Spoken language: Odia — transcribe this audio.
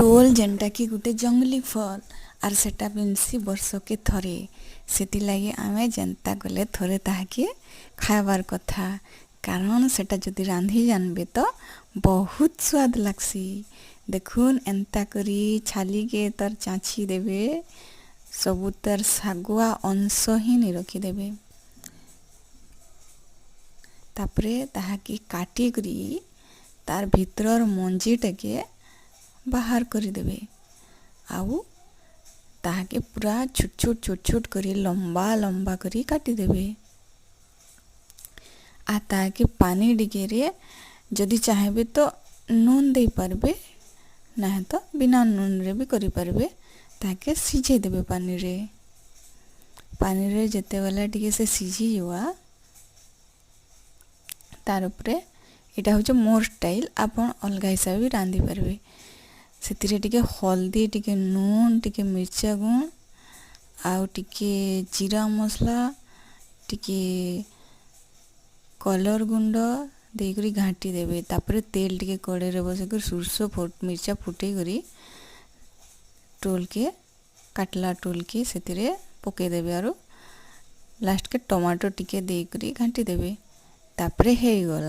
ଟୋଲ୍ ଯେନ୍ଟାକି ଗୁଟେ ଜଙ୍ଗଲି ଫଲ୍ ଆର୍ ସେଟା ମିଲ୍ସି ବର୍ଷକେ ଥରେ। ସେଥିର୍ଲାଗି ଆମେ ଯେନ୍ତା କଲେ ଥରେ ତାହାକେ ଖାଏବାର୍ କଥା, କାରଣ ସେଟା ଯଦି ରାନ୍ଧି ଜାନ୍ବେ ତ ବହୁତ୍ ସ୍ୱାଦ୍ ଲାଗ୍ସି। ଦେଖୁନ୍, ଏନ୍ତା କରି ଛାଲିକେ ତାର୍ ଚାଁଛି ଦେବେ, ସବୁ ତାର୍ ଶାଗୁଆ ଅଂଶ ହିଁ ନି ରଖିଦେବେ। ତାପରେ ତାହାକେ କାଟିକରି ତାର୍ ଭିତରର୍ ମଞ୍ଜିଟାକେ ବାହାର୍ କରିଦେବେ ଆଉ ତାହାକେ ପୁରା ଛୋଟ୍ ଛୋଟ୍ ଛୋଟ୍ ଛୋଟ୍ କରି, ଲମ୍ବା ଲମ୍ବା କରି କାଟିଦେବେ। ଆର୍ ତାହାକେ ପାନି ଟିକେରେ, ଯଦି ଚାହେଁବେ ତ ନୁନ୍ ଦେଇପାରବେ, ନାହେଁ ତ ବିନା ନୁନ୍ରେ ବି କରିପାରବେ। ତାହାକେ ସିଝେଇ ଦେବେ ପାନିରେ। ପାନିରେ ଯେତେବେଲେ ଟିକେ ସେ ସିଝିଯିବା, ତାର୍ ଉପରେ, ଏଇଟା ହଉଛେ ମୋର୍ ଷ୍ଟାଇଲ୍, ଆପଣ ଅଲଗା ହିସାବେ ବି ରାନ୍ଧି ପାରବେ, ସେଥିରେ ଟିକେ ହଲ୍ଦୀ, ଟିକେ ନୁନ୍, ଟିକେ ମିର୍ଚା ଗୁଣ୍ଡ ଆଉ ଟିକେ ଜିରା ମସଲା, ଟିକେ କଲର୍ ଗୁଣ୍ଡ ଦେଇକରି ଘାଣ୍ଟି ଦେବେ। ତାପରେ ତେଲ୍ ଟିକେ କଡ଼େଇରେ ବସେଇକରି ସୁର୍ଷୋ, ମିର୍ଚା ଫୁଟେଇକରି ଟୋଲ୍କେ, କାଟ୍ଲା ଟୋଲ୍କେ ସେଥିରେ ପକେଇଦେବେ ଆରୁ ଲାଷ୍ଟକେ ଟମାଟୋ ଟିକେ ଦେଇକରି ଘାଣ୍ଟି ଦେବେ। ତାପରେ ହେଇଗଲା।